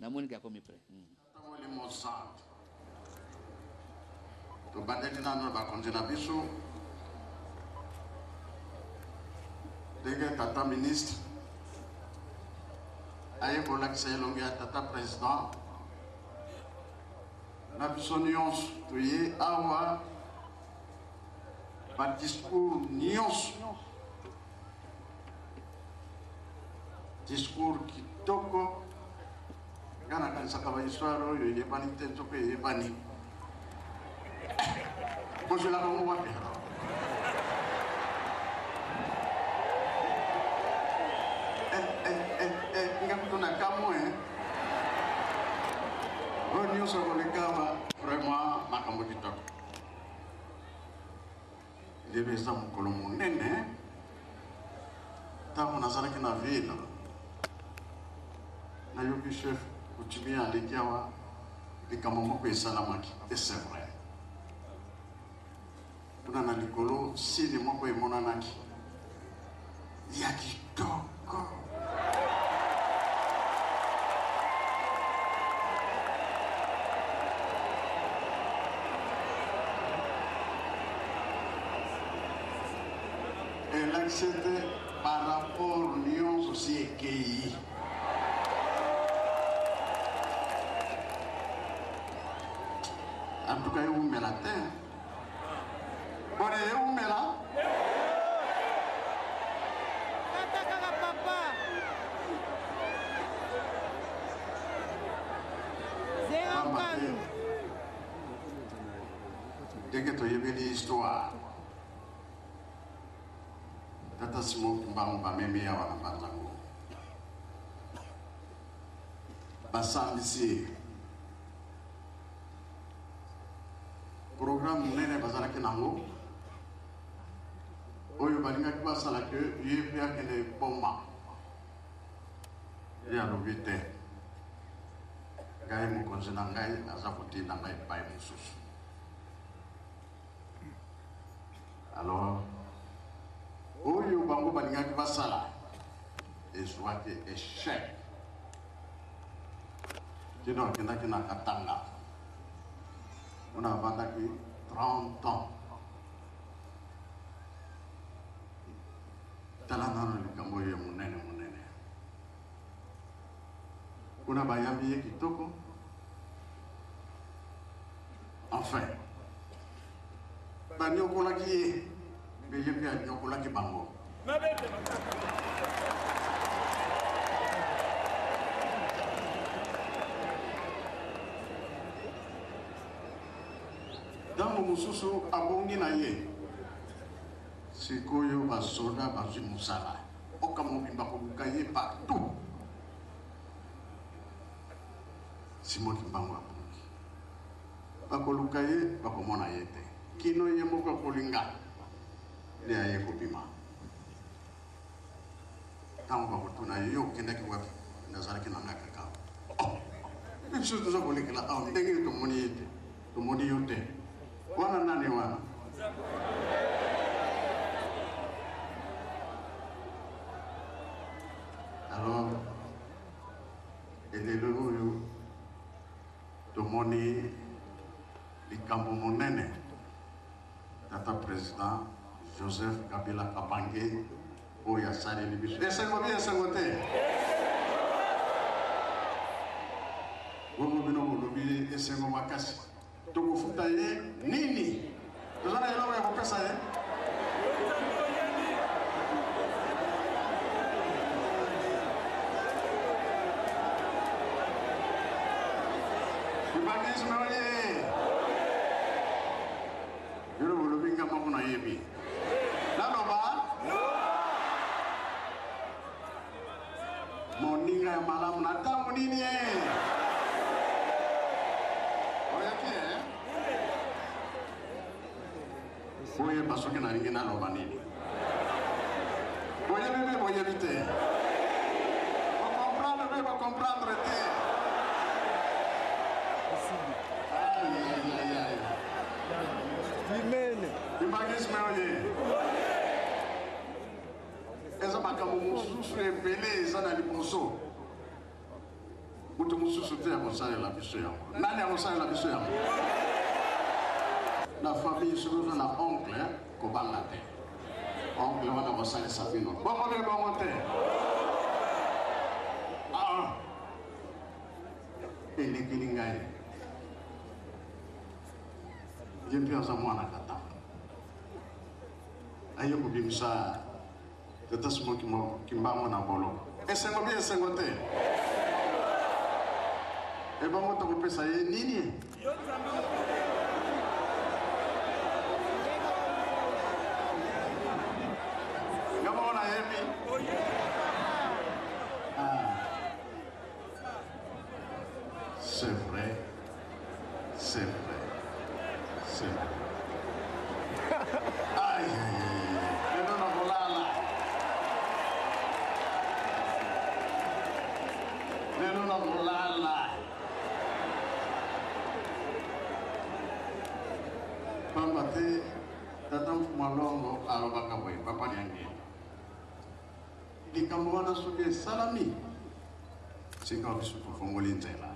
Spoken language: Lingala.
Namoni ke akomi prêt. Molimo Santu, tobandeli nano na bakonzi na biso ndenge tata ministre aye kolakisa elongi ya tata president na biso nyonso toye awa badiscours nyonso discours kitoko. Nga nakanisaka ba histoire oyo eyebani te, nzoka eyebani. Bozwelaka yango wapi alors? Eh, eh, eh, eh, nga kutu na kamwe oyo nyonso koleka awa, vraiment makambo kitoko. Lelo eza mokolo monene. Ntango nazalaki na ville, nayoki chef coutumier aleki awa, likambo moko esalamaki. Et c'est vrai, kuna na likolo sini moko emonanaki ya kitoko. Elakisi ete par rapport nyonso si ekei. En tout cas, ewumela te. Boni ewumela? Kata kaka papa. Zera Pamba te Nkanu. ndenge toyebeli histoire, tata Simon Kimbangu bamemi awa na Mbanzango, basambisi ye. Programme monene bazalaki nango oyo balingaki basala ke ye mpe akende Boma, ye alobi te, ngai mokonzi na ngai aza kotinda ngai epai mosusu. Alors oyo bango balingaki basala ezwaki échec. Kino akendaki na Katanga, kuna avandaki 30 ans. Tala nano likambo oyo ya monene monene. Kuna bayambi ye kitoko. Enfin, banyokolaki ye, mpe ye mpe anyokolaki bango. Ntango mosusu abongi na ye. Sikoyo basoda bazwi mosala mboka mobimba koluka ye partout. Simon Kimbangu abongi, bakoluka ye bakomona ye te, kino ye moko akolinga nde aye kobima. Ntango bakotuna ye, yo okendaki wapi? Nazalaki na nga kaka. Oh, biso toza kolekela awa, ndenge tomoni ye te, tomoni yo te. Wana nani wana? Alors elelo oyo tomoni likambo monene, tata president Joseph Kabila Kabange oyo asaleli biso. Esengo bi esengo te? Bongo bino bolobi esengo makasi. Tokofuta ye nini? Toza na eloko ya kopesa ye? Kimbanguisme oye! Bino bolobi nga moko nayebi. Naloba? Moninga ya malamu na ntango nini ye? Oyoki eh? Boyeba soki nalingi naloba nini. Boyebi mpe boyebi te. Bocomprendre mpe bocomprendre te. Aïe, aïe, aïe, aïe. Kimbanguisme oye. Eza makambo mosusu ebele eza na liboso. Moto mosusu te akosalela biso yango. Nani akosalela biso yango? Na famille, soki oza na oncle, kobanga te. Oncle wana akosalisa bino. Bongo nde bongo te. Ah. Elekeli ngai. Ye mpe aza mwana Katanga. Aye kobimisa Tata Simon Kimbangu na boloko. Esengo bi esengo te. Ebongo tokopesa ye nini? Nga moko nayebi. Ah. C'est vrai. C'est vrai. C'est vrai. Aïe, aïe, aïe. Lelo na kolala. Lelo na kolala. Pamba te tata Mfuma Longo alobaka boye, papa Liangeli. Likambo wana soki esalami, sika biso tofongoli nzela.